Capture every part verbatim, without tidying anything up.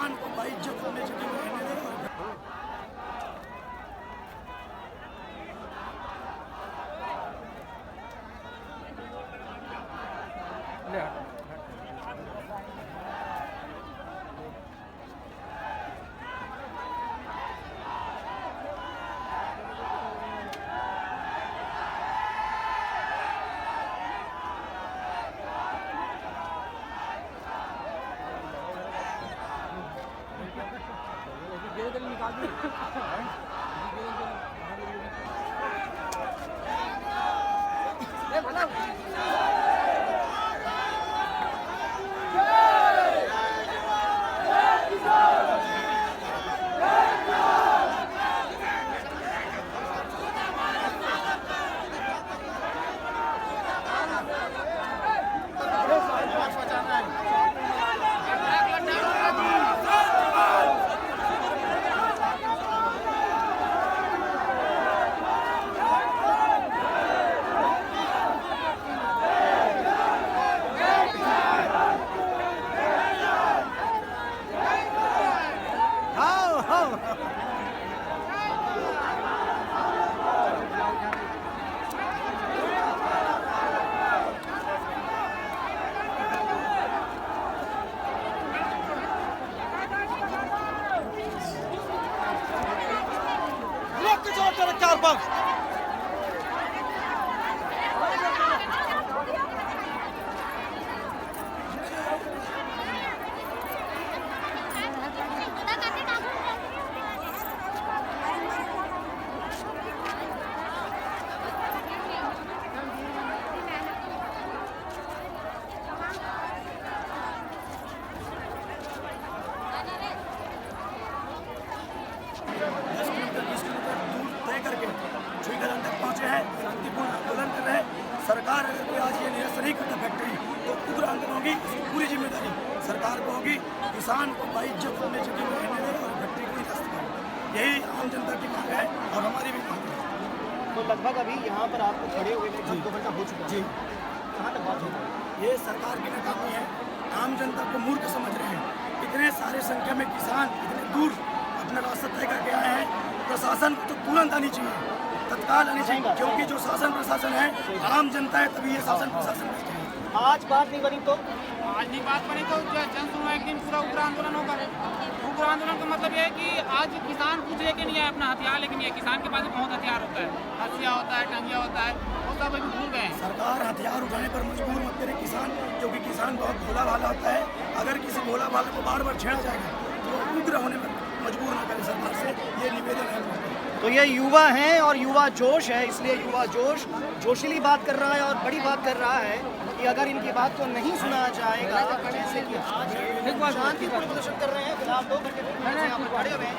को बाइज्जत अपने जगह में रहने दे। दस किलोमीटर, बीस किलोमीटर दूर तय करके छुईखदान तक पहुंचे हैं, शांतिपूर्ण आंदोलन कर रहे हैं। सरकार अगर कोई आज ये निरस्त नहीं करता फैक्ट्री, तो उग्र आंदोलन होगी। इसकी पूरी जिम्मेदारी सरकार को होगी। किसान को बाइज्जत अपने जगह में रहने दें और फैक्ट्री को निरस्त करें। यही आम जनता की मांग है और हमारी भी मांग है। तो लगभग अभी यहाँ पर आपको खड़े हुए में जी। दो घंटा हो चुका है। जी। कहाँ तक बात होगी? ये सरकार की नाकामी है। आम जनता को मूर्ख समझ रहे हैं। इतने सारे संख्या में किसान इतने दूर अपना रास्ता तय करके आए हैं। प्रशासन को तो तुरंत आनी चाहिए, तत्काल आनी चाहिए, क्योंकि जो शासन प्रशासन है, आम जनता है, तभी ये शासन प्रशासन बैठे हैं। आज बात नहीं बनी तो? आज नहीं बात बनी तो ज-, जन सुनवाई के दिन पूरा उग्र आंदोलन होगा। उग्र आंदोलन का मतलब ये है कि आज किसान कुछ लेके नहीं आया अपना हथियार, लेकिन ये किसान के पास भी बहुत हथियार होता है, हंसिया होता है, टंगिया होता है, वो सब अभी भूल गए हैं। सरकार हथियार उठाने पर मजबूर मत करे किसान, क्योंकि किसान बहुत भोला भाला होता है। अगर किसी भोला भाला को बार बार छेड़ा जाएगा, तो वो उग्र होने पर मजबूर ना करे सरकार से, ये निवेदन है। तो ये युवा हैं और युवा जोश है, इसलिए युवा जोश जोशीली बात कर रहा है और बड़ी बात कर रहा है कि अगर इनकी बात को नहीं सुना जाएगा, जैसे कि आज शांतिपूर्ण प्रदर्शन कर रहे हैं, फिलहाल दो घंटे से यहाँ पर खड़े हुए हैं।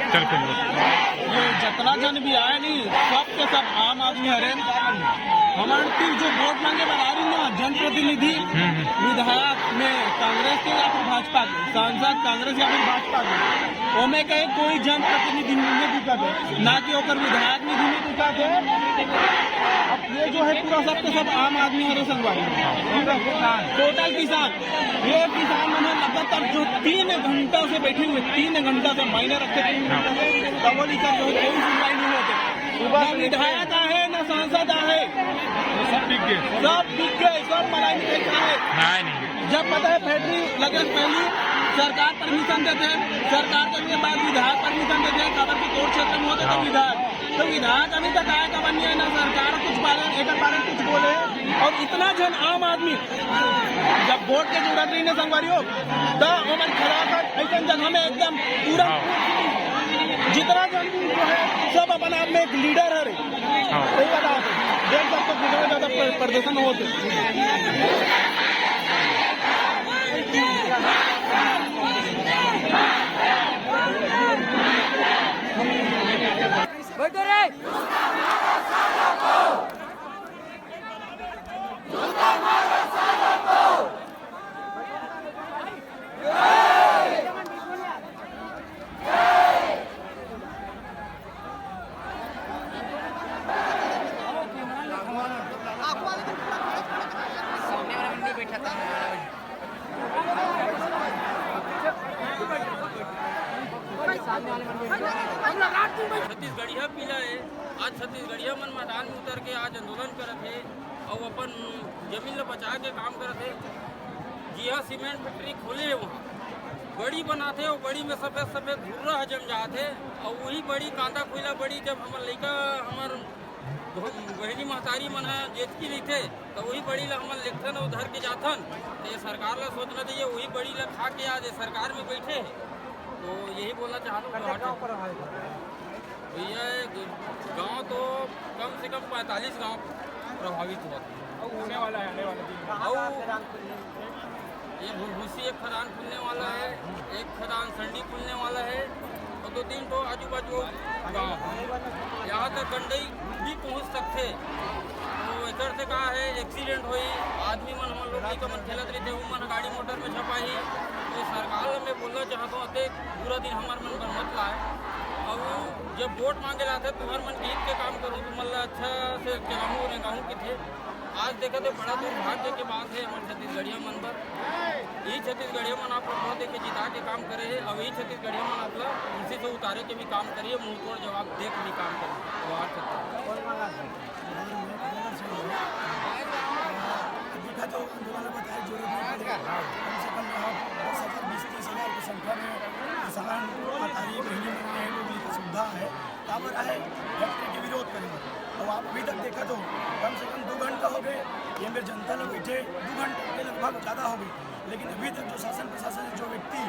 चल फिर। ये जतना जन भी आए नहीं, सब के सब आम आदमी हरे। हमर तीर जो वोट मांगे बर आ रही ना, जनप्रतिनिधि, हम्म, हम्म। विधायक में कांग्रेस के या फिर भाजपा के, सांसद कांग्रेस या फिर भाजपा के, ओमे कहे कोई जनप्रतिनिधि नहीं दिखत है, ना कि ओकर विधायक निधि में दिखत है। अब ये जो है पूरा सब के सब आम आदमी हरे संगवारी, टोटल किसान। ये किसान मन लगातार जो तीन घंटा से बैठे हुए, तीन घंटा से मायने रखते तीन घंटा से, तबो लेकर जो है कोई सुनवाई नहीं होते। ना विधायक आहे, ना सांसद आहे। सब बिक गए। सब बिक गए, सब मलाई में खा है। नहीं, नहीं। जब पता है फैक्ट्री लगे पहली सरकार परमिशन देथे, सरकार के लिए बाद विधायक परमिशन देथे, काबर के कोर्ट क्षेत्र में होथे तो हाँ। विधायक, तो विधायक अभी तक आय काबर नहीं है, ना सरकार कुछ बारे, एकर बारे में कुछ बोले। और इतना जन आम आदमी जब वोट के जरूरत रही ना संगवारी हो, तो ओमन खड़ा कर ऐसन जगह में एकदम पूरा हाँ। जितना जन जो है सब अपन आप में एक लीडर है। हाँ। सही बता, देख सकते हो कितना ज्यादा प्र-, प्रदर्शन होते। बैठो रे। सामने वाला में नहीं बैठा था। छत्तीसगढ़िया पीला है। आज छत्तीसगढ़िया मन मैदान में उतर के आज आंदोलन करत हे और अपन जमीन ला बचा के काम करत हे। जिहाँ सीमेंट फैक्ट्री खोले हे, वहाँ बड़ी बनाथे और बड़ी में सफेद सफेद धुर्रा ह जम जाथे। और वही बड़ी कांदा खुला बड़ी, जब हमर लइका, हमर बहनी महतारी मन ह जेतकी रहिथे, तो वही बड़ी ला हमन लेगथन और धर के जाथन। तो ये सरकार ला सोचना चाहिए, वही बड़ी ला खा के आज ये सरकार में बैठे हे। तो यही बोलना चाहता हूँ। भैया, गांव तो कम से कम पैंतालीस गांव प्रभावित हुआ था। और होने वाला है आने वाले दिन में। और ये भूसी एक खदान खुलने वाला है, एक खदान संडी खुलने वाला है, और दो तीन तो आजू बाजू गांव है। यहाँ तक गंडई भी पहुँच सकते। तो एकर से का है, एक्सीडेंट होई, आदमी मन, हमन लोग लइका मन खेलत रहिथे, उमन गाड़ी मोटर में झपाही। तो सरकार ला मैं बोलना चाहता हूँ, अतेक पूरा दिन हमर मन बर मत लाए। और जब वोट मांगे ला आथे, तुम्हर मन के हित के काम करो, तुमन ला अच्छा से चलाहूँ, रेंगाहूँ किथे। आज देखा थे, बड़ा दुर्भाग्य के बात है हमर छत्तीसगढ़िया मन बर। यही छत्तीसगढ़िया मन आप ला वोट देके जिता के काम करे है, और यही छत्तीसगढ़िया मन आप ला कुर्सी से उतारे के भी काम करिए, मुंह तोड़ जवाब दे के भी काम करिए। जोहार छत्तीसगढ़। देखा तो आंदोलन बताए जरूरत नहीं पड़ेगा। कम से कम यहाँ दस हजार, बीस तीस हजार की संख्या में किसान, व्यापारी, बहनी मन आए हैं, लोग की सुविधा है। काबर आए? फैक्ट्री के विरोध करे बर। और आप अभी तक देखा तो कम से कम दो घंटा हो गए, ये मेरे जनता लोग बैठे दो घंटे के लगभग ज़्यादा हो गए, लेकिन अभी तक जो शासन प्रशासन, जो व्यक्ति,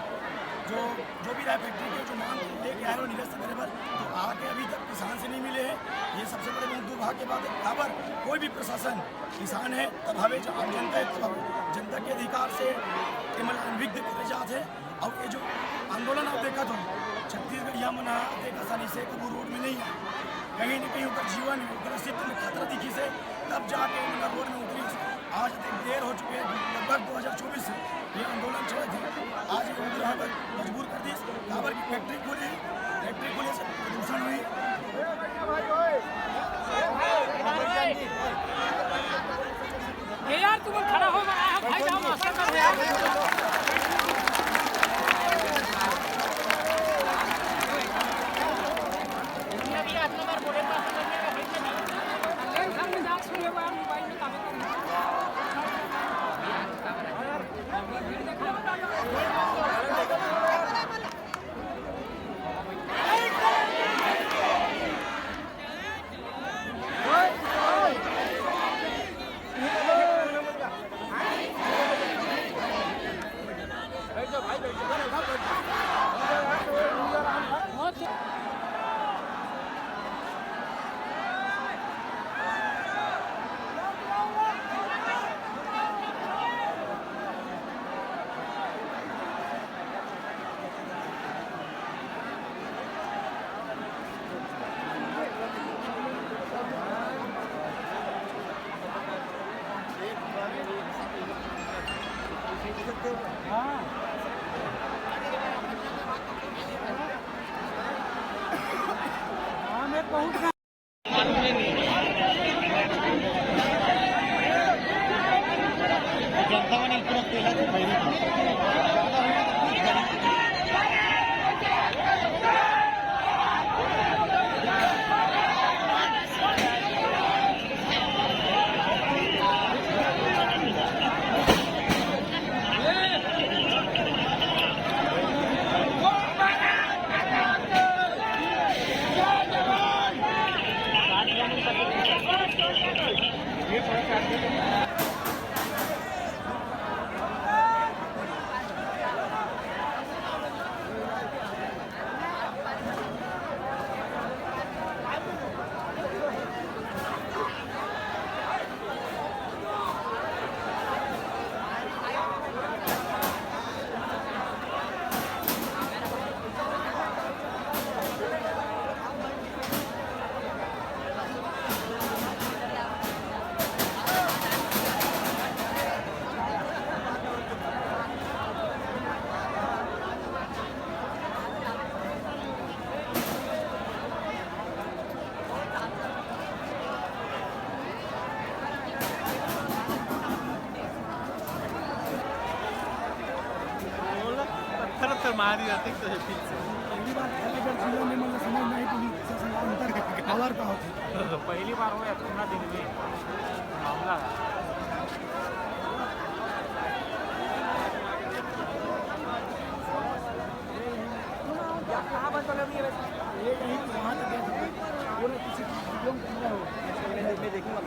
जो, जो भी रहा फैक्ट्री के, जो मांग लेके आए हो निरस्त करे बर, तो आके अभी तक किसान से नहीं मिले हैं। ये सबसे बड़े बहुत दुर्भाग्य की बात है। काबर कोई भी प्रशासन, किसान है तब हवे, आम जनता है तब हवे, जनता के अधिकार से केवल अनभिज्ञ करे जात है। और ये जो आंदोलन आप देखा तो छत्तीसगढ़िया मन ह अतेक आसानी से कबू रोड में नहीं आए, कहीं न कहीं ओकर जीवन, ओकर अस्तित्व में खतरा दिखी से, तब जाके ओमन रोड में उतरी। आज तक देर हो चुके हैं, लगभग दो हज़ार चौबीस से ये आंदोलन चलत है। आज ये उग्र होकर मजबूर कर दी, काबर की फैक्ट्री खुली, फैक्ट्री खुले से प्रदूषण हुई। ये यार, तुम खड़ा हो, मैं आया, भाई साहब, मास्टर कर यार। मारी रहते तो है फिर से। पहली बार अलगढ़ जिला में मतलब समझ नहीं पुलिस प्रशासन का अंतर है, पावर का होता है। पहली बार हुआ है इतना दिन में मामला है। ये कहीं वहाँ तक गया था। पूरा किसी वीडियो में कैमरा हो। मैं देखूंगा।